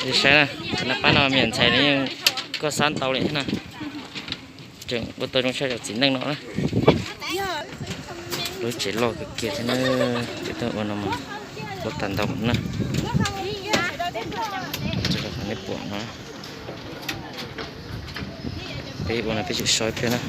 Saib na, cov nab pab no me nyuam ntxhais nws yeej koj xab ntau li thiab na. Tseem ua tau zoo tshaj cov txiv neej no na. Lub tsev loj kawg kiag thiab na, cov tuaj ua no mas ua tag ntau na. Nej pom no, peb ua no peb tseem so ib pliag na.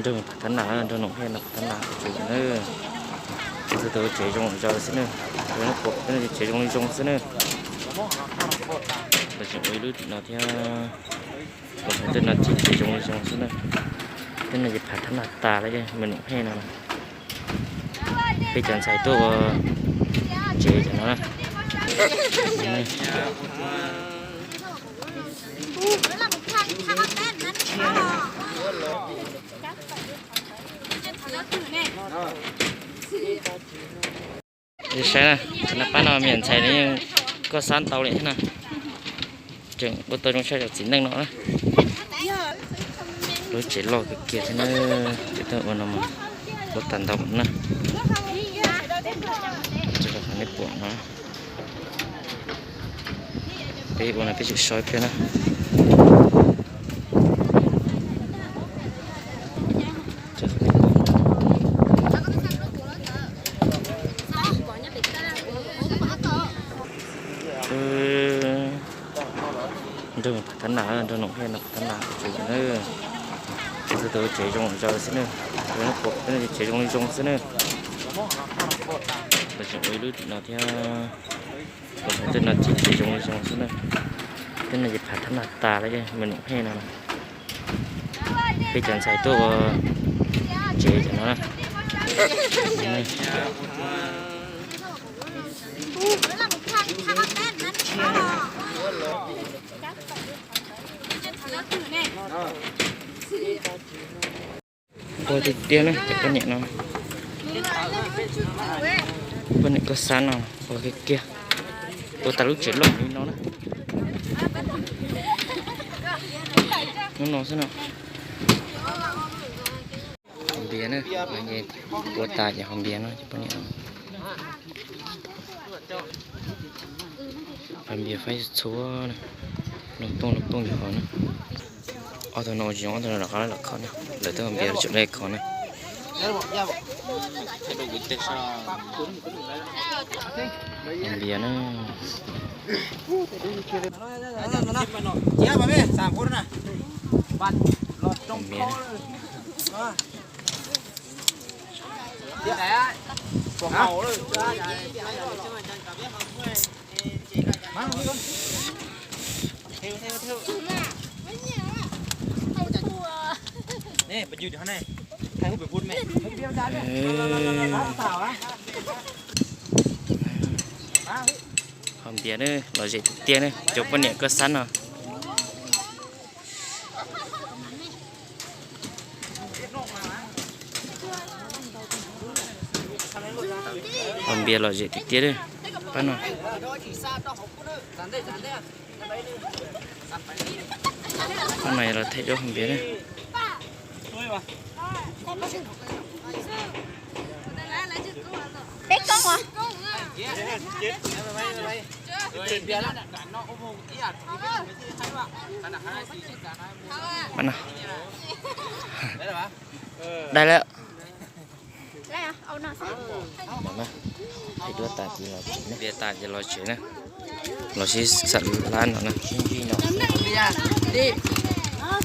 Nrog Phav Thab Nas, nrog Noom Hej no Phav Thab Nas tsev na. Tus tus tsev zoo zaws xwb na. Tus no pom tej no ces tsev zoo li zoo xwb na. Lawv tseem ua ib lub tim no thiab. Los tus no ces tsev zoo li zoo xwb na. Tej no ces Phav Thab Nas tas lawm, me Noom Hej no. Peb cov ntxhais tuaj ua tsev cov no na. Saib na, cov nab pab no me nyuam ntxhais nws yeej koj xab ntau li thiab na. Tseem ua tau zoo tshaj cov txiv neej no na. Lub tsev loj kawg kiag thiab na, cov tuaj ua no mas ua tag ntau na. Nej pom no, peb ua no peb tseem so ib pliag na. Nrog Phav Thab Nas, nrog Noom Hej no Phav Thab Nas tsev na. Tus tus tsev zoo zaws xwb na. Tus no pom tej no ces tsev zoo li zoo xwb na. Lawv tseem ua ib lub tim no thiab. Los tus no ces tsev zoo li zoo xwb na. Tej no ces Phav Thab Nas tas lawm, me Noom Hej no. Peb cov ntxhais tuaj ua tsev cov no na. Ua tiag tiag na cov poj niam no. Poj niam koj xab no ua kiag kiag. Ua tas lub tsev loj li no na. Hnub no xwb no. Haus npias na, ua tas ces haus npias no cov poj niam no. Haus npias faib txhua na. Loo pooj loo pooj yog hov na. Ob tug no tsis zoo, ob tug no rov qab lawm kho na. Lawv twb haus npias tseem lej kho na. Haus npias na. Haus npias. Haus npias na, lom zem tiag tiag na cov poj niam koj xab no. Haus npias lom zem tiag tiag li. Pab no, pab no yog los thaij duab haus npias na. Peb koob os. Dai lawm. Thaij duab tas ces los tsev na. Los sib xam lab no na.